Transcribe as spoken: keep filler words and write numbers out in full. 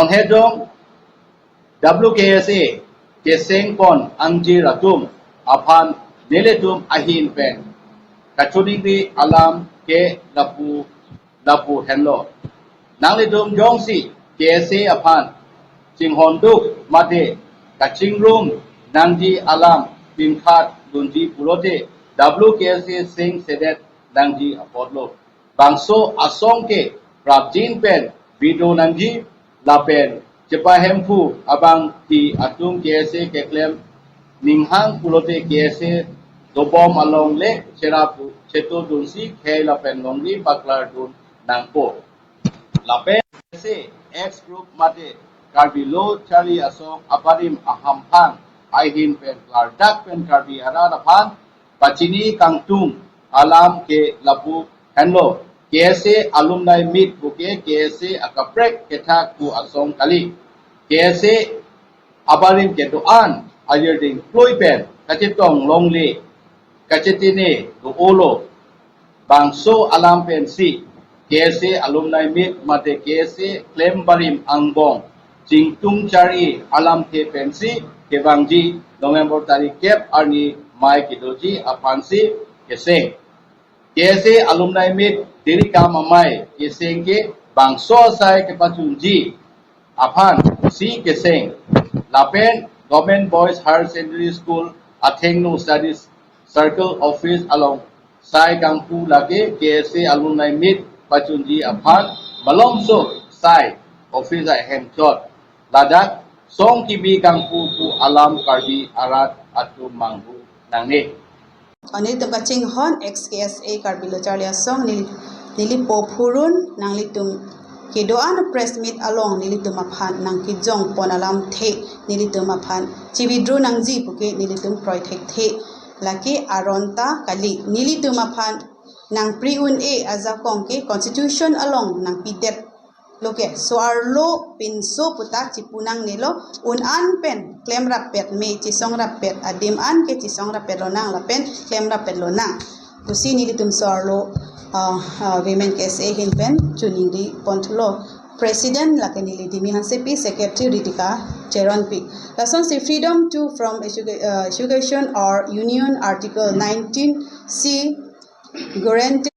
Songhedong W K S A keseng pon angjir atum aphan nelitum ahin pen kachiningri alam ke lapu lapu henlo. Nanglitum jongsi K S A aphan chinghonduk mate kachingrum nangji alam pinkhat dunji pulote W K S A sengsedet nangji apotlo. Bangso asong ke prapjin pen bido nangji lapen chepahemphu abang ti atum K S A keklem ninghang pulote K S A dobom along le cherapu cheto dunsi khei lapen longri paklar dun nangpo. Lapen K S A X group mate Karbi Lo Charli Asong abarim ahamphang ahin pen klardak pen Karbi arat aphan pachini kangtung alam ke lapu henlo. K S A alumni meet puke K S A akaprek kethak pu asong kali. K S A abarim kedo-an ajirding ploi pen kachetong longle kachetine do-olo. Bangso alam pensi K S A alumni meet mate K S A klembarim angbong chingtung chari alamthe pensi kevangji November tarik kep arni mei kedoji aphansi keseng. K S A alumni meet diri kam amei keseng ke bangso asai kepachunji aphansi keseng. Lapen Government Boys Higher Secondary School athengno Studies Circle Office along sai kangpu lake K S A alumni meet pachunji aphan malomso sai office ahem chot ladak song kibi kangpu pu alam Karbi arat atum manghu nangne. Nelitum kachinghon ex K S A Karbi Lo Charli Asong neli, neli po phurun nanglitum kedo-an press meet along nelitum aphan nangkejong pon alamthe nelitum aphan chi-withdraw nangji puke nelitum kroi thekthe. Lake aron ta kali nelitum aphan nangpri un-e ajakong ke constitution along nangpidet. Loke so-arlo pinso puta chipu nangnelo, un-an pen klemrappet me chisongrappet adim an ke chisongrappet lonang lapen klemrappet lonang pusi nelitum so-arlo, ah, ah, Women K S A ahin pen chiningri ponthulo. President lake neli Dimi Hansepi, Secretary Ritika Cheronpi. Lasonsi freedom to form educa-, ah, association or union, Article nineteen C guarantee